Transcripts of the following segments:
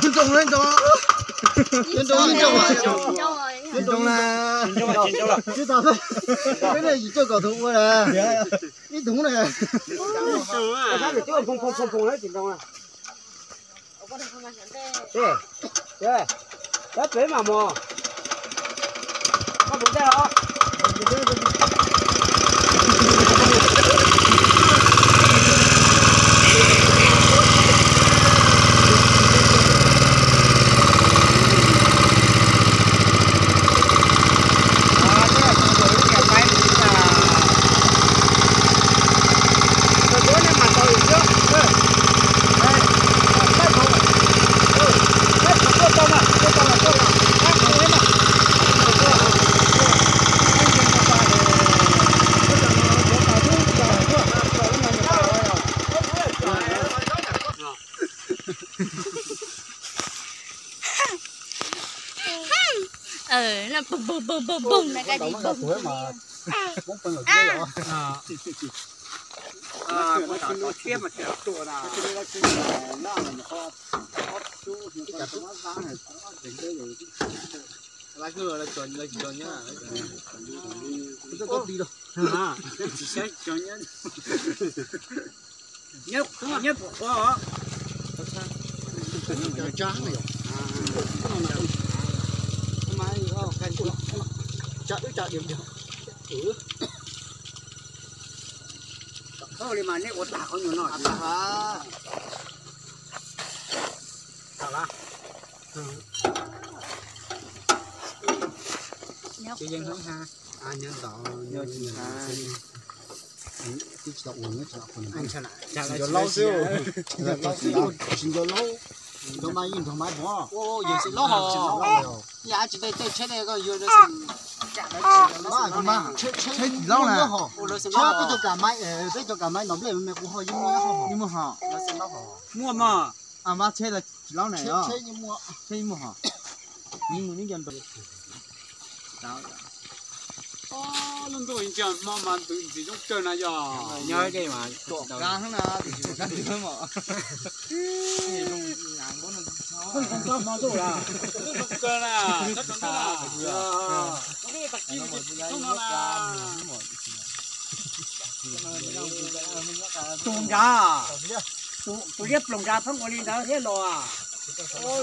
Ntoo na, ntoo. Ntoo na, ntoo. Ntoo na. Tsis tau, peb ne yim caum kaum tus ua na. Ib thoob na. Peb mam mus. Koj puas tij los? Pum pum pum pum pum na, koj tsis pum. Nyob puas qhuav os? Li mas nej ua tag qhov nyuag no. Tsis yeej hnub ha. Nyob ntawd, nyob tsis ha. Tsis tau ua, nyob tsis tau ua. Tsis nco laub xwb. Tsis nco laub. Nrog mas yeej nrog mas mog. Yog xeem laub hos. Yam tsis tej tej tsheb ne koj yuav rau xeem. Mas tsheb tsis laub na. Tsheb peb cov kam maiv, peb cov kam maiv no nplej me kuv ho yeej muaj hos. Yeej muaj hos. Muaj mog. Mas tsheb los tsis laub na. Tsheb yeej muaj hos. Yeej mus neb nco nrog. Lub ntuj ntsia hmo mas ntxim zoo kawg na yog. Nyob hmo ntuj na, zoo kawg na. Tus nrad, tus liab ploog nrad pheej ua li ntawd thiab los.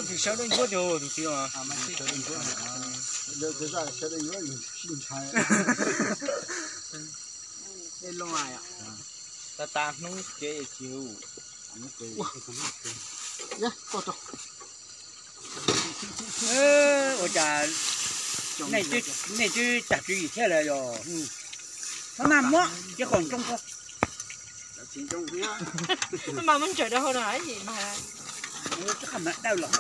Tus sawv dawb ntsuab tiag tus txiv. Sawv dawb ntsuab ntshai. Tag tag hnub ces tsis hu. Ua cas nej twb tag tswv yim thiab lawm yog? Maj mam muab cov khoom ntoo ko. Maj mam muab ntsaws rau hauv no mas. Qhov mas dawb los.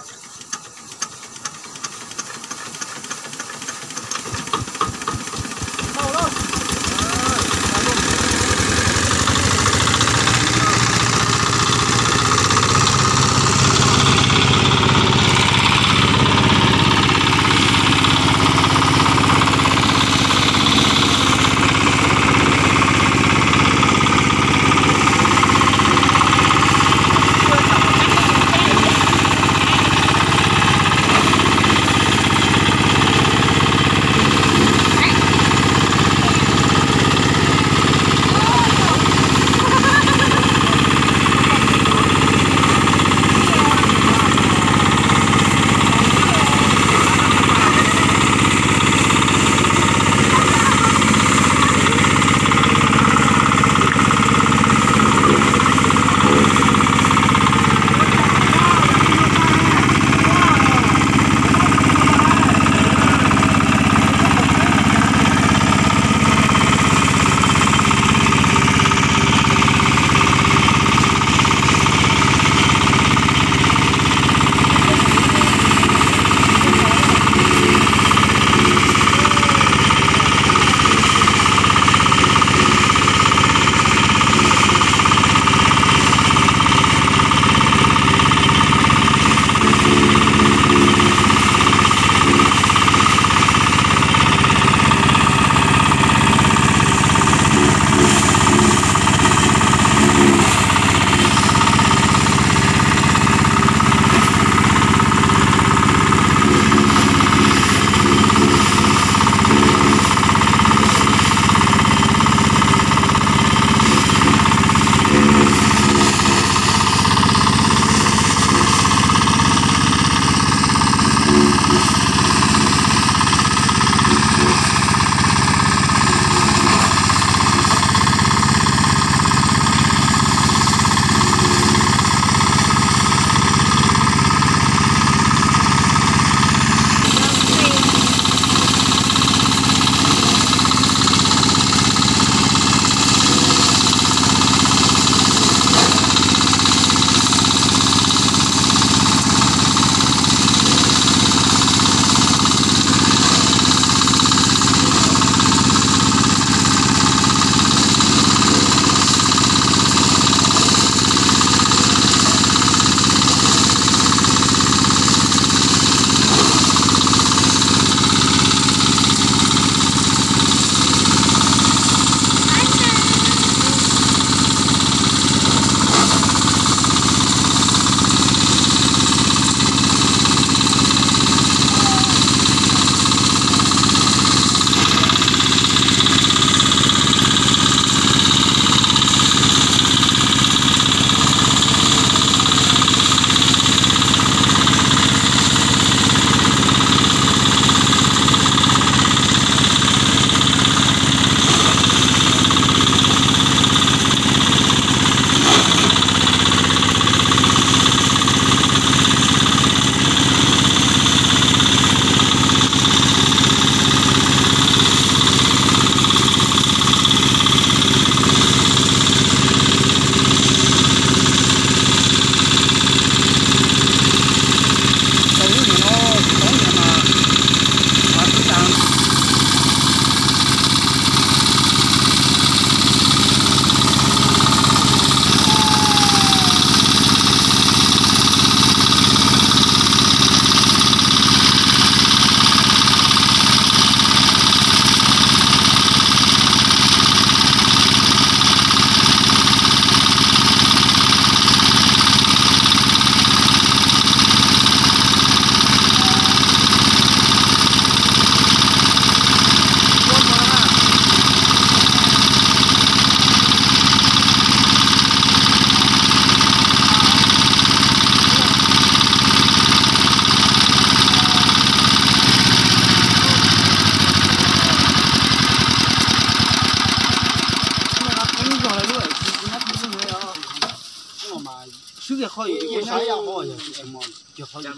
Cas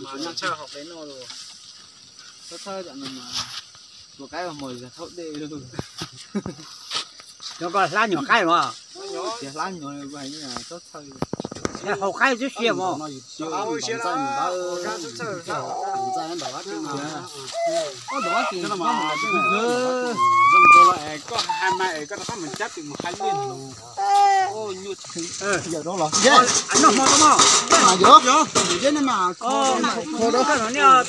mas nyob tshaj hauv qe no los, txhob txhawj, cov no mas tus qaib uas mos zog thaub dej. Cov ko hlab nyuam qaib los? Tias hlab nyuam, txhob txhawj. Hauv qaib tib si mos. Koj hais mas es koj rov qab mus cab tus mus hais li. Noj hmo tau mos. Mas yog, yog, yog mas kho, kho rau.